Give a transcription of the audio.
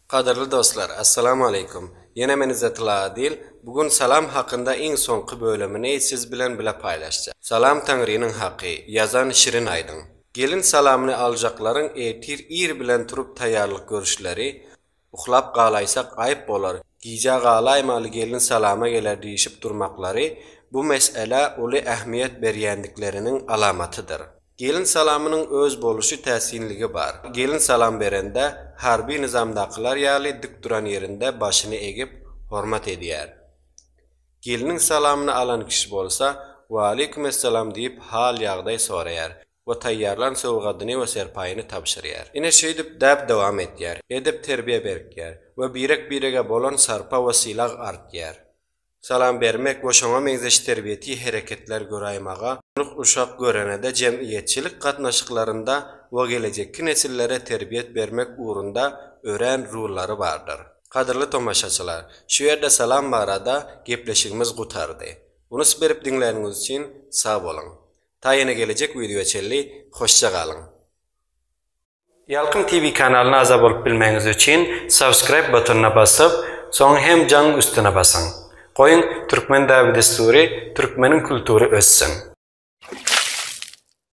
Gadyrly dostlar, Assalamu aleýkum. Ýene men Izzetulla Adil. Bu gün salam hakynda iň soňky bölümini siz bilen bile paýlaşjak. Salam Taňrynyň haky, ýazan Şirin Aýdyň. Gelin salamyny aljaklaryň ertir ir bilen turup taýýarlyk görüşleri, Uklap galaýsak aýyp bolar, gijä galaýmaly gelin salama geler diýşip durmaklary bu mes'elä uly ähmiýet berýändikleriniň alamatydyr. Gelin salamynyň öz boluşy täsinligi bar. Gelin salam berende harby nyzamdakylar ýaly dik duran ýerinde başyny egip, hormat edýär. Geliniň salamyny alan kişi bolsa, Waleýkimessalam diýip hal-ýagdaý soraýar we taýýarlan sowgadyny we serpaýyny tabşyrýar. Ine şeýdip däp dowam etýär, edep-terbiýe berkýär we birek-birege bolan sarpa we sylag artýar. Salam bermek we şoňa meňzeş terbiýeti hereketler göraýmaga, ownuk-uşak görenede jemgyýetçilik gatnaşyklarynda we gelejekki nesillere terbiýet bermek ugrunda örän rullary bardyr. Gadyrly tomaşaçylar, şu ýerde salam barada gepleşigimiz gutardy. Unus berip diňläniňiz üçin sag boluň. Ta ýene gelejek wideo çenli hoşça galyň. Ýalkym TV kanalyna agza bolup bilmegiňiz üçin subscribe butonyna basyp, soň hem jaň üstüne basyň. Goýuň türkmen däbi-dessury, türkmeniň kultury össün.